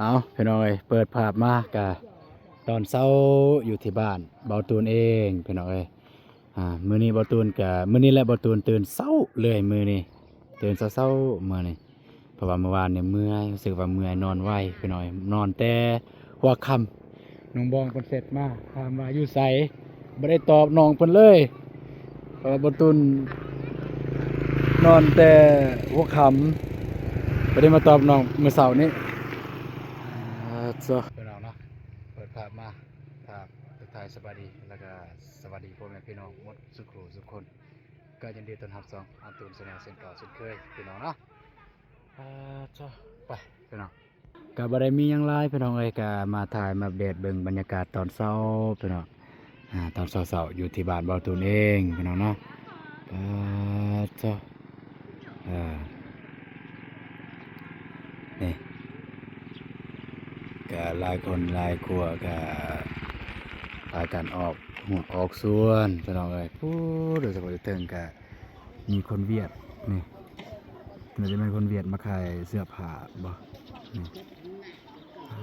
ເອົາ ພີ່ນ້ອງເອີຍ ເປີດພາບມາກະຕອນເຊົ້າຢູ່ທີ່ບ້ານເບົາຕູນເອງ ພີ່ນ້ອງເອີຍ. ອ່າ ມື້ນີ້ເບົາຕູນກະ ມື້ນີ້ແຫຼະເບົາຕູນຕື່ນເຊົ້າເລີຍມື້ນີ້ ຕື່ນເຊົ້າໆມື້ນີ້ ເພາະວ່າມື້ວານນີ້ເມື່ອຍ ຮູ້ສຶກວ່າເມື່ອຍ ນອນໄວ ພີ່ນ້ອງເອີຍ ນອນແຕ່ຫົວຄ່ຳ. ນ້ອງບອງເພິ່ນແຊັດມາ ຖາມວ່າຢູ່ໃສ ບໍ່ໄດ້ຕອບນ້ອງເພິ່ນເລີຍ ເພາະວ່າເບົາຕູນນອນແຕ່ຫົວຄ່ຳ ບໍ່ໄດ້ມາຕອບນ້ອງມື້ເຊົ້ານີ້. ອ່າ ໂທ້ ພີ່ນ້ອງເນາະ ເປີດພາບມາ ພາບທັກທາຍສະບາຍດີ ແລ້ວກະສະຫວັດດີພໍ່ແມ່ພີ່ນ້ອງໝົດສູ່ຜູ້ສູ່ຄົນ ກໍຍິນດີຕ້ອນຮັບຊ່ອງອາຕູນແຊນແນວເຊັ່ນເກົ່າເຊັ່ນເຄີຍ ພີ່ນ້ອງເນາະ. ອ່າ ໂທ້ ໄປ ພີ່ນ້ອງ ກໍບໍ່ໄດ້ມີຫຍັງຫຼາຍ ພີ່ນ້ອງເອີຍ ກໍມາຖ່າຍມາອັບເດດເບິ່ງບັນຍາກາດຕອນເຊົ້າ ພີ່ນ້ອງ. ອ່າ ຕອນເຊົ້າໆຢູ່ທີ່ບ້ານເບົາຕູນເອງ ພີ່ນ້ອງເນາະ. ອ່າ ໂທ້ ເອີ ນີ້ ກະຫຼາຍຄົນຫຼາຍຄົວກະພາກັນອອກຫວກອອກສວນ ພີ່ນ້ອງເອີຍ. ໂອ້ ໂດຍສະເພາະຢູ່ເທິງກະມີຄົນຫວຽດ ນີ້ ໜ້າຈະແມ່ນຄົນຫວຽດມາຂາຍເສື້ອຜ້າບໍ ນີ້. ອ່າ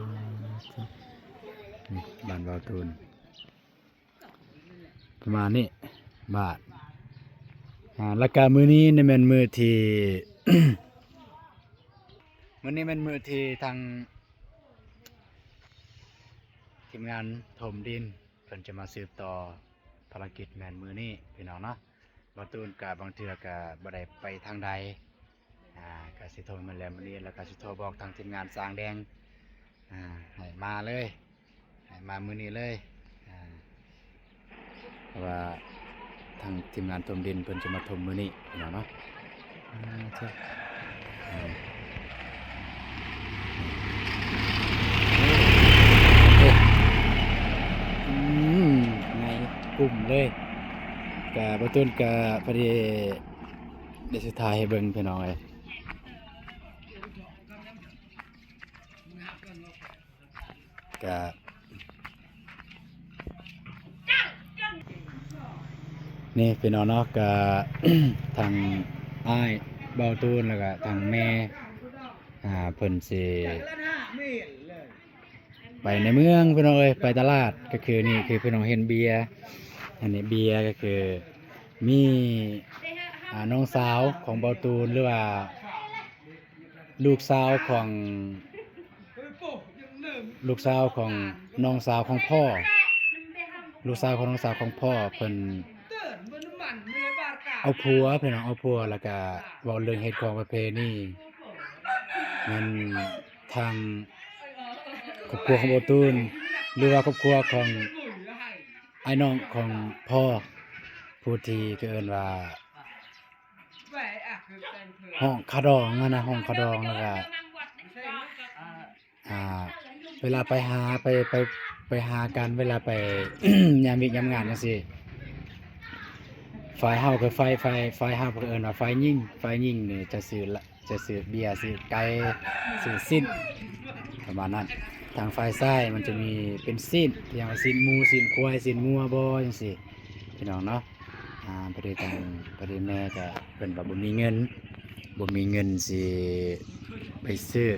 ໂທ້ ນີ້ບ້ານເບົາຕູນ ປະມານນີ້ ບາດ ອ່າ ແລ້ວກະມື້ນີ້ນີ້ແມ່ນມື້ທີ່ ມື້ນີ້ແມ່ນມື້ທີ່ທາງທີມງານຖົມດິນເພິ່ນຈະມາສືບຕໍ່ພາລະກິດແມ່ນມື້ນີ້ ພີ່ນ້ອງເນາະ. ເບົາຕູນກະບາງເທື່ອກະບໍ່ໄດ້ໄປທາງໃດ ອ່າ ກະຊິໂທມາແລ້ວມື້ນີ້ ແລ້ວກະຊິໂທບອກທາງທີມງານຊ້າງແດງ ອ່າ ໃຫ້ມາເລີຍ ໃຫ້ມາມື້ນີ້ເລີຍ ອ່າ ເພາະວ່າທາງທີມງານຖົມດິນເພິ່ນຈະມາຖົມມື້ນີ້ ພີ່ນ້ອງເນາະ. ອ່າ ເຈົ້າ ອືມ ໃຫຍ່ກຸ້ມເລີຍ ກະບໍ່ຕົ້ນກະພໍດີ ດຽວຊິຖ່າຍໃຫ້ເບິ່ງ ພີ່ນ້ອງເອີຍ. ກະ ນີ້ພີ່ນ້ອງເນາະ ກະ ທາງອ້າຍເບົາຕູນ ແລ້ວກະທາງແມ່ ອ່າ ເພິ່ນຊິໄປໃນເມືອງ ພີ່ນ້ອງເອີຍ ໄປຕະຫຼາດ. ກະຄືນີ້ຄືພີ່ນ້ອງເຫັນເບຍ ອັນນີ້ເບຍ ກະຄືມີ ອ່າ ນ້ອງສາວຂອງເບົາຕູນ ຫຼືວ່າ ລູກສາວຂອງ ລູກສາວຂອງນ້ອງສາວຂອງພໍ່ ລູກສາວຂອງນ້ອງສາວຂອງພໍ່ເພິ່ນເອົາຜົວ ພີ່ນ້ອງ ເອົາຜົວ ແລ້ວກະເວົ້າເລື່ອງຮີດຄອງປະເພນີ ແມ່ນທາງຄອບຄົວຂອງເບົາຕູນ ຫຼືວ່າຄອບຄົວຂອງອ້າຍນ້ອງຂອງພໍ່ ຜູ້ທີ່ເຂົາເອີ້ນວ່າ ຫ້ອງຄາດອງຫັ້ນນະ ຫ້ອງຄາດອງ ແລ້ວກະ ອ່າ ເວລາໄປຫາ ໄປ ໄປ ໄປຫາກັນ ເວລາໄປ ຍາມວຽກຍາມງານຈັ່ງຊີ້ ຝ່າຍເຮົາຄືຝ່າຍ ຝ່າຍ ຝ່າຍເຮົາເພິ່ນເອີ້ນວ່າຝ່າຍຍິງ ຝ່າຍຍິງນີ້ຈະຊື້ ຈະຊື້ເບຍ ຊື້ໄກ່ ຊື້ຊີ້ນ ປະມານນັ້ນ. ທາງຝ່າຍຊາຍມັນຈະມີເປັນຊີ້ນ ຢ່າງວ່າຊີ້ນໝູ ຊີ້ນຄວາຍ ຊີ້ນງົວບໍ ຈັ່ງຊີ້ ພີ່ນ້ອງເນາະ. ອ່າ ພໍດີທາງ ພໍດີແມ່ກະ ເພິ່ນວ່າບໍ່ມີເງິນ ບໍ່ມີເງິນຊິໄປຊື້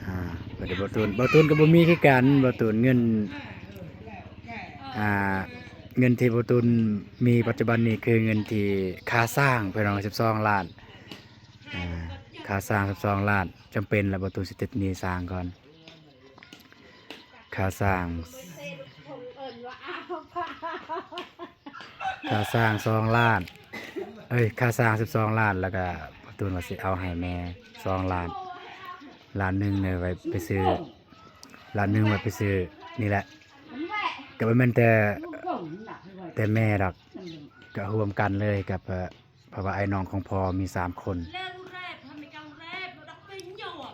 ອ່າ ພໍດີເບົາຕູນ ເບົາຕູນກະບໍ່ມີຄືກັນ ເບົາຕູນ ເງິນ ອ່າ ເງິນທີ່ເບົາຕູນມີປັດຈຸບັນນີ້ຄືເງິນທີ່ຄ່າສ້າງ ພີ່ນ້ອງ ສິບສອງລ້ານ ອ່າ ຄ່າສ້າງສິບສອງລ້ານ ຈຳເປັນແລ້ວ ເບົາຕູນຊິຕິດໜີ້ຊ່າງກ່ອນ. ຄ່າສ້າງ ຄ່າສ້າງສອງລ້ານ ເອີຍ ຄ່າສ້າງສິບສອງລ້ານ ແລ້ວກະເບົາຕູນວ່າຊິເອົາໃຫ້ແມ່ສອງລ້ານ ລ້ານໜຶ່ງເລີຍໄວ້ໄປຊື້ ລ້ານໜຶ່ງໄວ້ໄປຊື້ນີ້ແຫຼະ ກະບໍ່ແມ່ນແຕ່ ແຕ່ແມ່ດອກ ກະຮ່ວມກັນເລີຍກັບ ເພາະວ່າອ້າຍນ້ອງຂອງພໍ່ມີສາມຄົນ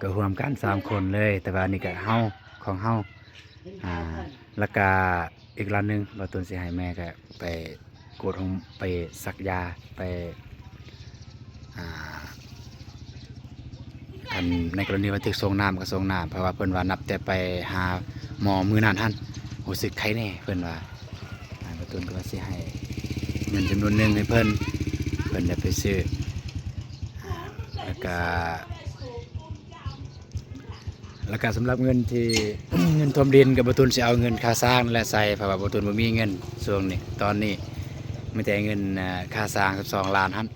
ກະຮ່ວມກັນສາມຄົນເລີຍ ແຕ່ວ່າອັນນີ້ກະເຮົາ ຂອງເຮົາ ອ່າ ແລ້ວກະອີກລ້ານໜຶ່ງ ເບົາຕູນຊິໃຫ້ແມ່ກະໄປກວດໂຮງ ໄປສັກຢາ ໄປ ອ່າ ຄັນໃນກໍລະນີວ່າຖືກສົ່ງນ້ຳກໍສົ່ງນ້ຳ ເພາະວ່າເພິ່ນວ່ານັບແຕ່ໄປຫາໝໍມື້ນັ້ນຫັ້ນ ຮູ້ສຶກໄຄແນ່ ເພິ່ນວ່າ ອ່າ ກະຕຸ້ນກໍວ່າຊິໃຫ້ເງິນຈຳນວນໜຶ່ງໃຫ້ເພິ່ນ ເພິ່ນໄດ້ໄປຊື້ ອ່າ ແລ້ວກະ ແລ້ວກະສຳລັບເງິນທີ່ ເງິນຖົມດິນ ກະບໍ່ຕູນຊິເອົາເງິນຄ່າສ້າງນັ້ນແຫຼະໃສ່ ເພາະວ່າບໍ່ຕູນບໍ່ມີເງິນຊ່ວງນີ້ ຕອນນີ້ມີແຕ່ເງິນ ເອີ ຄ່າສ້າງສິບສອງລ້ານຫັ້ນ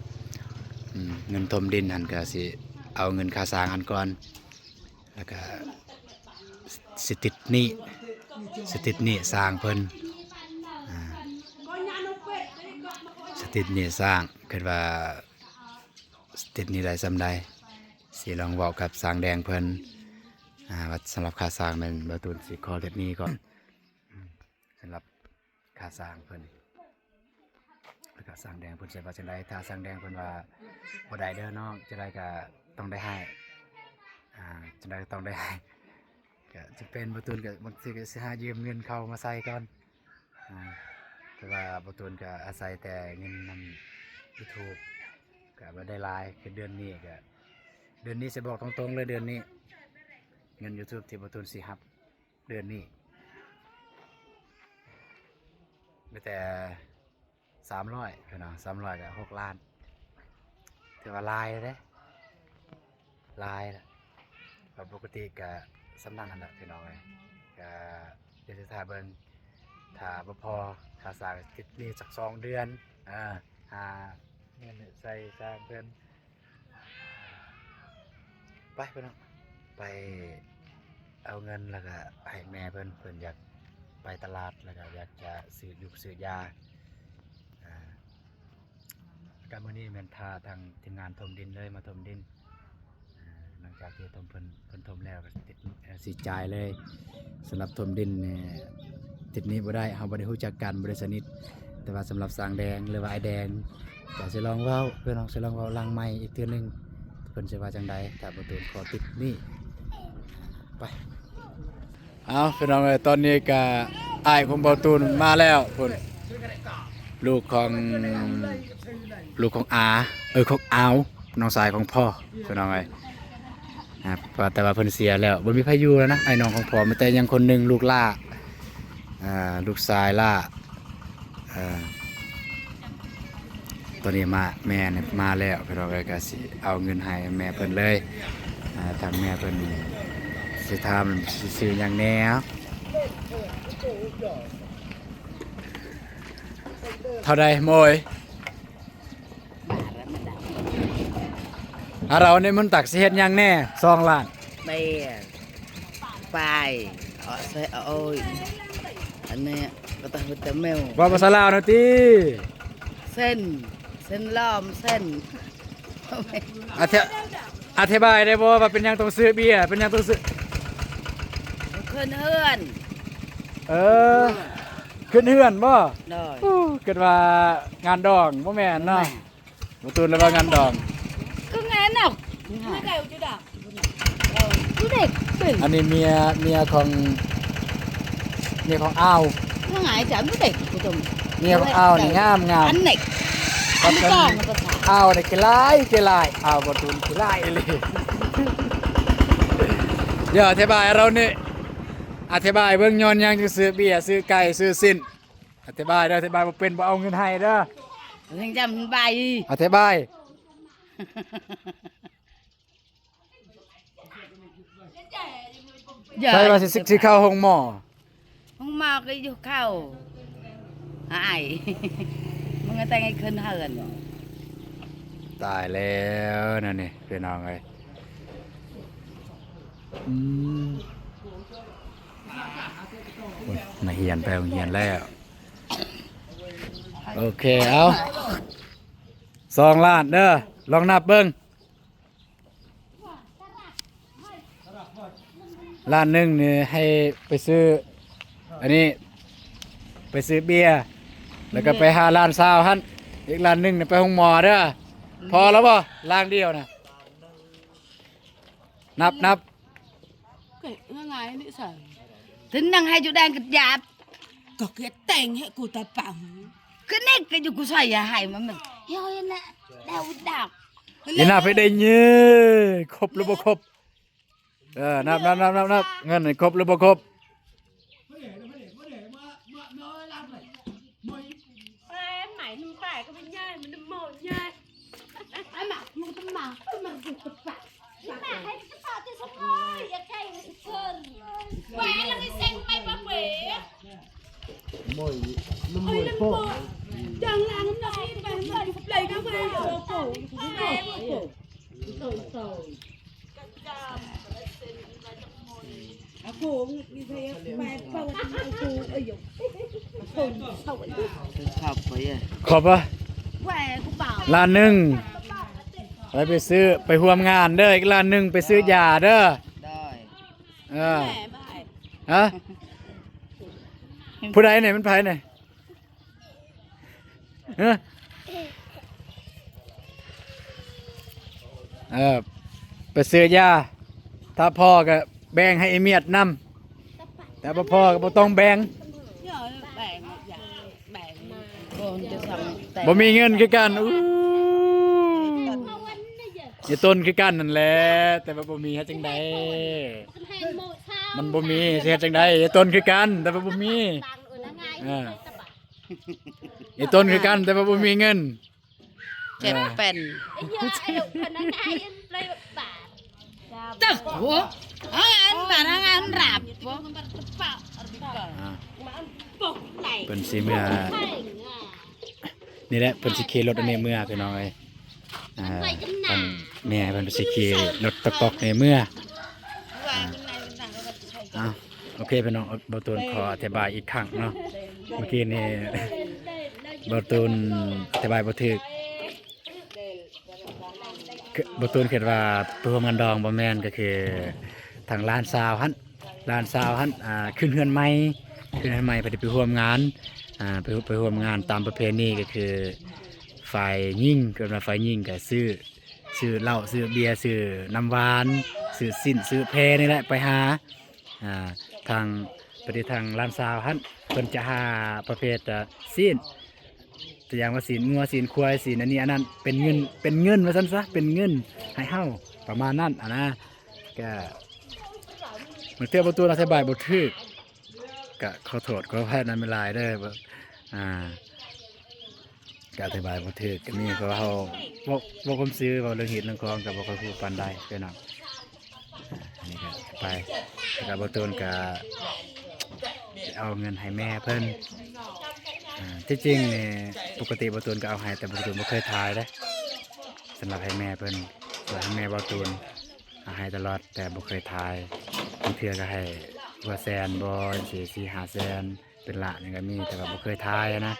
ອືມ ເງິນຖົມດິນຫັ້ນ ກະຊິເອົາເງິນຄ່າສ້າງຫັ້ນກ່ອນ ແລ້ວກະຊິຕິດໜີ້ ຊິຕິດໜີ້ຊ່າງເພິ່ນ ອາ ຊິຕິດໜີ້ຊ່າງ ຄິດວ່າ ຕິດໜີ້ໄດ້ສ່ຳໃດ ຊິລອງເວົ້າກັບຊ່າງແດງເພິ່ນ ອາ ວ່າສຳລັບຄ່າສ້າງແມ່ນບ່າວຕູນຊິຂໍຕິດໜີ້ກ່ອນ ສຳລັບຄ່າສ້າງເພິ່ນ ແລ້ວກະຊ່າງແດງເພິ່ນຊິວ່າຈັ່ງໃດ ຖ້າຊ່າງແດງເພິ່ນວ່າບໍ່ໄດ້ເດີນ້ອງ ຈັ່ງໃດກະຕ້ອງໄດ້ໃຫ້ ອາ ຈັ່ງໃດກະຕ້ອງໄດ້ໃຫ້ ກະຈຳເປັນ ບ່າວຕູນກະບາງທີກະຊິຫາຢືມເງິນເຂົາມາໃຊ້ກ່ອນ ອາ ແຕ່ວ່າບ່າວຕູນກະອາໄສແຕ່ເງິນນຳຢູທູບ ກະບໍ່ໄດ້ຫຼາຍ ຄືເດືອນນີ້ກະ ເດືອນນີ້ຊິບອກຕົງໆເລີຍ ເດືອນນີ້ ເງິນຢູທູບທີ່ບ່າວຕູນຊິຮັບເດືອນນີ້ ມີແຕ່ສາມຮ້ອຍ ພີ່ນ້ອງ ສາມຮ້ອຍກະຫົກລ້ານ ຖືວ່າຫຼາຍເດ້ ຫຼາຍລະ ແລ້ວປົກກະຕິກະສ່ຳນັ້ນຫັ້ນແຫຼະພີ່ນ້ອງເອີຍ ກະດຽວຊິຖ້າເບິ່ງ ຖ້າບໍ່ພໍຄ່າສ້າງຕິດໜີ້ຈັກສອງເດືອນ ເອີ ຫາເງິນໃສ່ຊ່າງເພິ່ນ ໄປພີ່ນ້ອງ ໄປເອົາເງິນ ແລ້ວກະໃຫ້ແມ່ເພິ່ນ ເພິ່ນຢາກໄປຕະຫຼາດ ແລ້ວກະຢາກຈະຊື້ຢູກຊື້ຢາ ອາ ກະມື້ນີ້ແມ່ນຖ້າທາງທີມງານຖົມດິນເລີຍ ມາຖົມດິນ ອາ ຫຼັງຈາກທີ່ຖົມເພິ່ນ ເພິ່ນຖົມແລ້ວກະຊິຕິດ ເອີ ຊິຈ່າຍເລີຍ ສຳລັບຖົມດິນນີ້ຕິດໜີ້ບໍ່ໄດ້ ເຮົາບໍ່ໄດ້ຮູ້ຈັກກັນ ບໍ່ໄດ້ສະໜິດ ແຕ່ວ່າສຳລັບຊ່າງແດງ ຫຼືວ່າອ້າຍແດງ ກະຊິລອງເວົ້າ ພີ່ນ້ອງ ຊິລອງເວົ້າຫຼັງໄມອີກເທື່ອໜຶ່ງ ເພິ່ນຊິວ່າຈັ່ງໃດ ຖ້າບໍ່ຕູນຂໍຕິດໜີ້ ໄປ ເອົາ ພີ່ນ້ອງເອີຍ ຕອນນີ້ກະອ້າຍຂອງບ່າວຕູນມາແລ້ວພຸ້ນ ລູກຂອງ ລູກຂອງອາ ເອີ ຂອງອາວ ນ້ອງຊາຍຂອງພໍ່ ພີ່ນ້ອງເອີຍ ອາ ແຕ່ວ່າເພິ່ນເສຍແລ້ວ ບໍ່ມີໃຜຢູ່ແລ້ວນະ ອ້າຍນ້ອງຂອງພໍ່ ມີແຕ່ຍັງຄົນໜຶ່ງ ລູກຫຼ້າ ອາ ລູກຊາຍຫຼ້າ ເອີ ຕອນນີ້ມາ ແມ່ນີ້ມາແລ້ວ ພີ່ນ້ອງເອີຍ ກະຊິເອົາເງິນໃຫ້ແມ່ເພິ່ນເລີຍ ອາ ທາງແມ່ເພິ່ນຊິຖາມ ຊິຊື້ຫຍັງແດ່ ເທົ່າໃດໂມຍ? ອາ ເຮົານີ້ມັນຕັກຊິເຮັດຫຍັງແດ່ ສອງລ້ານ ໄປ ໄປ ເອົາໃສ່ ເອົາ ໂອ້ຍ ອັນນີ້ກະຕ້ອງເຮັດແຕ່ແມວ ເວົ້າພາສາລາວໜ່ອຍຕິ ເສັ້ນ ເສັ້ນລ້ອມ ເສັ້ນ ອະທິ ອະທິບາຍໄດ້ບໍ່ວ່າເປັນຫຍັງຕ້ອງຊື້ເບຍ ເປັນຫຍັງຕ້ອງຊື້ ຂຶ້ນເຮືອນ ເອີ ຂຶ້ນເຮືອນບໍ່? ໂດຍ ໂອ້ ຄິດວ່າງານດອງ ບໍ່ແມ່ນເນາະ ບໍ່ແມ່ນ ບໍ່ຕູນລະວ່າງານດອງ ຄືງານດອງ ອັນນີ້ເມຍ ເມຍຂອງ ເມຍຂອງອາວ ເມຍຂອງອາວນີ້ງາມໆ ອັນນີ້ ອາວນີ້ຂີ້ຮ້າຍ ຂີ້ຮ້າຍ ອາວບໍ່ຕູນຂີ້ຮ້າຍອີ່ຫຼີ ດຽວອະທິບາຍເຮົານີ້ ອະທິບາຍເບິ່ງ ຍ້ອນຫຍັງຈຶ່ງຊື້ເບຍ ຊື້ໄກ່ ຊື້ຊີ້ນ ອະທິບາຍເດີ ອະທິບາຍບໍ່ເປັນ ບໍ່ເອົາເງິນໃຫ້ເດີ ຍັງຈຳບາຍ ອະທິບາຍ ໃສ່ວ່າຊິ ຊິເຂົ້າໂຮງໝໍ ໂຮງໝໍກະຢູ່ເຂົ້າ ອ້າຍ ມຶງກະແຕ່ງໃຫ້ຂຶ້ນເຮືອນ ຕາຍແລ້ວແນວນີ້ ພີ່ນ້ອງເອີຍ ອືມ ໂອ້ຍ ນັກຮຽນໄປໂຮງຮຽນແລ້ວ ໂອເຄ ເອົາ ສອງລ້ານເດີ ລອງນັບເບິ່ງ ລ້ານໜຶ່ງນີ້ໃຫ້ໄປຊື້ ອັນນີ້ ໄປຊື້ເບຍ ແລ້ວກະໄປຫາລ້ານຊາວຫັ້ນ ອີກລ້ານໜຶ່ງນີ້ໄປໂຮງໝໍເດີ ພໍແລ້ວບໍ່ ລ້ານດຽວນະ ນັບ ນັບ ກະງ່າຍໆນີ້ຊະ ເຖິງນັ່ງໃຫ້ຈຸແດງກະຢາບ ກະເກດແຕ່ງໃຫ້ກູຕາປັງ ກະນີ້ກະຢູ່ກູໃສ່ຢາໃຫ້ມັນ ເຮີຍນະ ດາວດາວ ອີນາໄປໄດ້ເງິນຄົບຫຼືບໍ່ຄົບ ເອີ ນັບ ນັບ ນັບ ນັບ ເງິນນີ້ຄົບຫຼືບໍ່ຄົບ ປາຍອັນໃໝ່ໜຶ່ງປາຍກະເປັນຍາຍ ມັນມອງຍາຍ ອັນໝາກມັນກະໝາກ ມັນກະປາກ ໝາກໃຫ້ກະປາກຕິສະມອຍ ຢາກໃຊ້ ຂອບບໍ່? ລ້ານໜຶ່ງ ໄປ ໄປຊື້ ໄປຮ່ວມງານເດີ ອີກລ້ານໜຶ່ງໄປຊື້ຢາເດີ. ໂດຍ. ເອີ ຮະ? ຜູ້ໃດນີ້? ມັນໃຜນີ້? ຮະ? ເອີ ໄປຊື້ຢາ ຖ້າພໍກໍແບ່ງໃຫ້ອີ່ມຽດນຳ ແຕ່ບໍ່ພໍກໍບໍ່ຕ້ອງແບ່ງ. ແບ່ງ ແບ່ງ ບໍ່ມີເງິນຄືກັນ. ອູ້ ເອີ ຕົ້ນຄືກັນນັ້ນແຫຼະ ແຕ່ວ່າບໍ່ມີ ເຮັດຈັ່ງໃດ? ມັນບໍ່ມີ ຊິເຮັດຈັ່ງໃດ? ເອີ ຕົ້ນຄືກັນ ແຕ່ວ່າບໍ່ມີ. ເອີ ເອີ ຕົ້ນຄືກັນ ແຕ່ວ່າບໍ່ມີເງິນ. ເຈັດແປນ ເອີ ເຈົ້າ ໂອ້ ເອົາອັນບາດງານລັບ ອ່າ ເພິ່ນຊິເມືອ ນີ້ແຫຼະ ເພິ່ນຊິຂີ່ລົດອັນນີ້ເມືອ ພີ່ນ້ອງເອີຍ. ອ່າ ທາງແມ່ເພິ່ນຊິຂີ່ລົດຕະກອກນີ້ເມືອ. ອ່າ ເອົາ ໂອເຄ ພີ່ນ້ອງ ເອົາ ບ່າວຕູນຂໍອະທິບາຍອີກຄັ້ງເນາະ. ເມື່ອກີ້ນີ້ບ່າວຕູນອະທິບາຍບໍ່ຖືກ ຄື ບ່າວຕູນຄິດວ່າໄປຮ່ວມງານດອງ ບໍ່ແມ່ນ ກໍຄືທາງຫຼານສາວຫັ້ນ ຫຼານສາວຫັ້ນ ອ່າ ຂຶ້ນເຮືອນໃໝ່ ຂຶ້ນເຮືອນໃໝ່ ເພິ່ນໄດ້ໄປຮ່ວມງານ ອ່າ ໄປ ໄປຮ່ວມງານຕາມປະເພນີ ກໍຄືຝ່າຍຍິງ ເອີ້ນວ່າຝ່າຍຍິງກໍຊື້ ຊື້ເຫຼົ້າ ຊື້ເບຍ ຊື້ນ້ຳຫວານ ຊື້ຊີ້ນ ຊື້ແພນີ້ແຫຼະ ໄປຫາ ອ່າ ທາງ ປະເທດທາງຫຼານສາວຫັ້ນ ເພິ່ນຈະຫາປະເພດ ອ່າ ຊີ້ນ ຕົວຢ່າງວ່າຊີ້ນງົວ ຊີ້ນຄວາຍ ຊີ້ນອັນນີ້ອັນນັ້ນ ເປັນເງິນ ເປັນເງິນວ່າຊັ້ນຊະ ເປັນເງິນໃຫ້ເຮົາ ປະມານນັ້ນຫັ້ນນະ. ກະບາງເທື່ອບ່າວຕູນອະທິບາຍບໍ່ຖືກ ກະຂໍໂທດຂໍອະໄພນຳຫຼາຍເດີ ອ່າ ກະອະທິບາຍບໍ່ຖືກກໍມີ ເພາະວ່າເຮົາເວົ້າ ເວົ້າຄວາມຊື່ ເວົ້າເລື່ອງຮີດເລື່ອງຄອງກໍບໍ່ຄ່ອຍຮູ້ປານໃດ ພີ່ນ້ອງ. ອັນນີ້ກໍໄປ ແລ້ວກໍບ່າວຕູນກໍເອົາເງິນໃຫ້ແມ່ເພິ່ນ. ອ່າ ທີ່ຈິງນີ້ປົກກະຕິບ່າວຕູນກໍເອົາໃຫ້ ແຕ່ບ່າວຕູນບໍ່ເຄີຍຖ່າຍເດ້ ສຳລັບໃຫ້ແມ່ເພິ່ນ ໃຫ້ແມ່ບ່າວຕູນ ເອົາໃຫ້ຕະຫຼອດ ແຕ່ບໍ່ເຄີຍຖ່າຍ. ບາງເທື່ອກໍໃຫ້ຫົວແສນບໍ່ ສີ່ຫ້າແສນ ເປັນລ້ານຫຍັງກໍມີ ແຕ່ວ່າບໍ່ເຄີຍຖ່າຍນະ.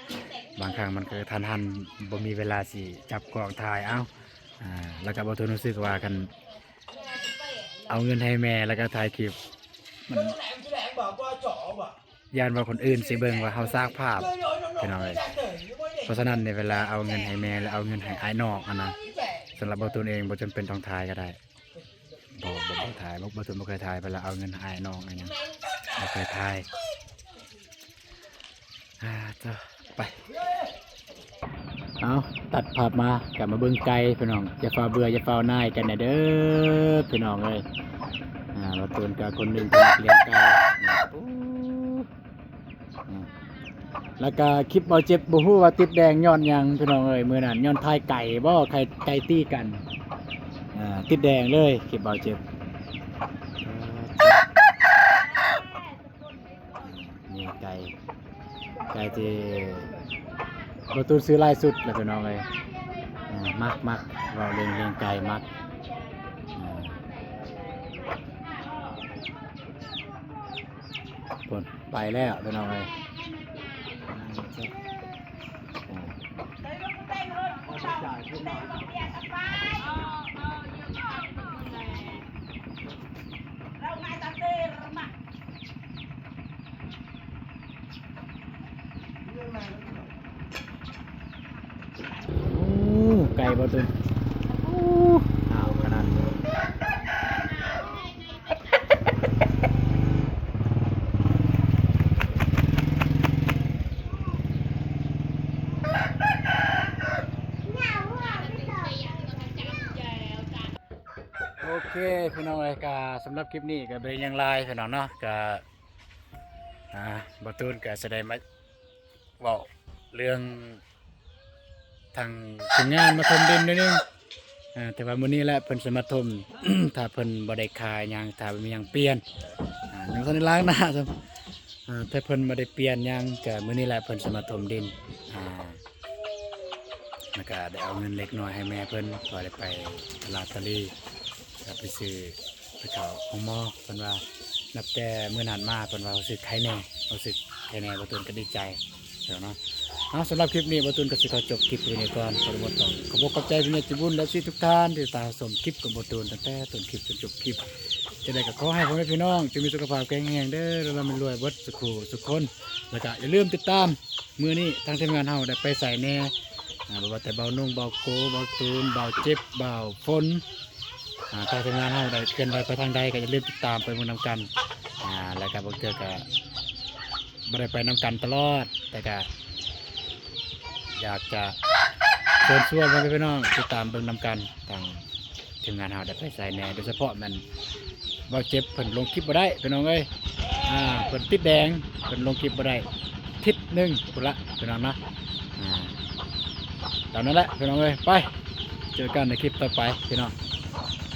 ບາງຄັ້ງມັນກໍກະທັນຫັນ ບໍ່ມີເວລາຊິຈັບກ້ອງຖ່າຍ ເອົ້າ ອ່າ ແລ້ວກໍບ່າວຕູນຮູ້ສຶກວ່າ ຄັນເອົາເງິນໃຫ້ແມ່ ແລ້ວກໍຖ່າຍຄລິບ ມັນ ຢ້ານວ່າຄົນອື່ນຊິເບິ່ງວ່າເຮົາສ້າງພາບ ພີ່ນ້ອງເອີຍ. ເພາະສະນັ້ນໃນເວລາເອົາເງິນໃຫ້ແມ່ ຫຼືເອົາເງິນໃຫ້ອ້າຍນ້ອງຫັ້ນນະ ສຳລັບບ່າວຕູນເອງບໍ່ຈຳເປັນຕ້ອງຖ່າຍກໍໄດ້. ບໍ່ ບໍ່ ບໍ່ຖ່າຍ ບໍ່ ບ່າວຕູນບໍ່ເຄີຍຖ່າຍ ເວລາເອົາເງິນໃຫ້ອ້າຍນ້ອງອີຫຍັງ ບໍ່ເຄີຍຖ່າຍ. ອ່າ ເຈົ້າ ໄປ ເອົາ ຕັດພາບມາ ກັບມາເບິ່ງໄກ່ພີ່ນ້ອງ. ຢ່າຟ້າວເບື່ອ ຢ່າຟ້າວໜ່າຍກັນນະເດີພີ່ນ້ອງເອີຍ. ອ່າ ບ່າວຕູນກໍຄົນໜຶ່ງທີ່ມັກລ້ຽງໄກ່ນະ. ໂອ້ ແລ້ວກໍຄລິບບ່າວເຈັບ ບໍ່ຮູ້ວ່າຕິດແດງຍ້ອນຫຍັງພີ່ນ້ອງເອີຍ. ມື້ນັ້ນຍ້ອນຖ່າຍໄກ່ບໍ ໄກ່ ໄກ່ຕີກັນ ອ່າ ຕິດແດງເລີຍຄລິບບ່າວເຈັບ. ນີ້ໄກ່ ໄກ່ທີ່ບ່າວຕູນຊື້ຫຼາຍສຸດແລ້ວພີ່ນ້ອງເອີຍ. ອ່າ ມັກ ມັກ ເວົ້າເລື່ອງ ເລື່ອງໄກ່ມັກ ອ່າ ພຸ້ນ ໄປແລ້ວພີ່ນ້ອງເອີຍ. ໂອ້ ໄກບໍ່ຕຸນ ໂອ້ ຫາວຂະໜາດ. ໂອເຄ ພີ່ນ້ອງເອີຍ ກະສຳລັບຄລິບນີ້ກະບໍ່ໄດ້ຫຍັງຫຼາຍພີ່ນ້ອງເນາະ ກະ ອ່າ ບ່າວຕູນກະຊິໄດ້ມາເວົ້າເລື່ອງທາງທີມງານມາຖົມດິນໜ້ອຍໜຶ່ງ ອ່າ ແຕ່ວ່າມື້ນີ້ແຫຼະເພິ່ນຊິມາຖົມ ຖ້າເພິ່ນບໍ່ໄດ້ຂາຍຫຍັງ ຖ້າບໍ່ມີຫຍັງປ່ຽນ ອ່າ ຍັງບໍ່ທັນໄດ້ລ້າງໜ້າຊ້ຳ. ອ່າ ແຕ່ເພິ່ນບໍ່ໄດ້ປ່ຽນຫຍັງ ກະມື້ນີ້ແຫຼະເພິ່ນຊິມາຖົມດິນ ອ່າ ແລ້ວກະໄດ້ເອົາເງິນເລັກນ້ອຍໃຫ້ແມ່ເພິ່ນ ເພາະໄດ້ໄປຕະຫຼາດຕະລີ ກະໄປຊື້ ໄປເຂົ້າໂຮງໝໍ. ເພິ່ນວ່ານັບແຕ່ມື້ນັ້ນມາ ເພິ່ນວ່າຮູ້ສຶກໄຄແນ່ ຮູ້ສຶກໄຄແນ່ ບ່າວຕູນກະດີໃຈເນາະ. ເອົາ ສຳລັບຄລິບນີ້ ບ່າວຕູນກະຊິຂໍຈົບຄລິບໄວ້ນີ້ກ່ອນ. ຂໍຂອບໃຈຜູ້ໃຫຍ່ໃຈບຸນ ແລະ ເອັຟຊີທຸກທ່ານທີ່ຕິດຕາມຊົມຄລິບຂອງບ່າວຕູນຕັ້ງແຕ່ຕົ້ນຄລິບຈົນຈົບຄລິບ. ຈັ່ງໃດກະຂໍໃຫ້ພໍ່ແມ່ພີ່ນ້ອງຈົ່ງມີສຸຂະພາບແຂງແຮງເດີ ຮ່ຳລວຍເບິດສຸຂູສຸຄົນ. ແລ້ວກະຢ່າລືມຕິດຕາມ ມື້ນີ້ທາງທີມງານເຮົາໄດ້ໄປໃສແນ່ ອ່າ ບໍ່ວ່າແຕ່ບ່າວນຸ່ງ ບ່າວໂກ ບ່າວຕູນ ບ່າວເຈັບ ບ່າວຝົນ ອ່າ ທາງທີມງານເຮົາໄດ້ເຄື່ອນໄຫວໄປທາງໃດ ກະຢ່າລືມຕິດຕາມໄປເບິ່ງນຳກັນ. ອ່າ ແລ້ວກະບາງເທື່ອກະບໍ່ໄດ້ໄປນຳກັນຕະຫຼອດ ແຕ່ກະຢາກຈະເຊີນຊວນພໍ່ແມ່ພີ່ນ້ອງຕິດຕາມເບິ່ງນຳກັນ ທາງທີມງານເຮົາໄດ້ໄປໃສແນ່ ໂດຍສະເພາະແມ່ນບ່າວເຈັບເພິ່ນລົງຄລິບບໍ່ໄດ້ພີ່ນ້ອງເອີຍ. ອ່າ ເພິ່ນຕິດແດງ ເພິ່ນລົງຄລິບບໍ່ໄດ້ທິດໜຶ່ງພຸ້ນລະພີ່ນ້ອງເນາະ. ອ່າ ຕາມນັ້ນແຫຼະພີ່ນ້ອງເອີຍ ໄປ ເຈີກັນໃນຄລິບຕໍ່ໄປພີ່ນ້ອງ.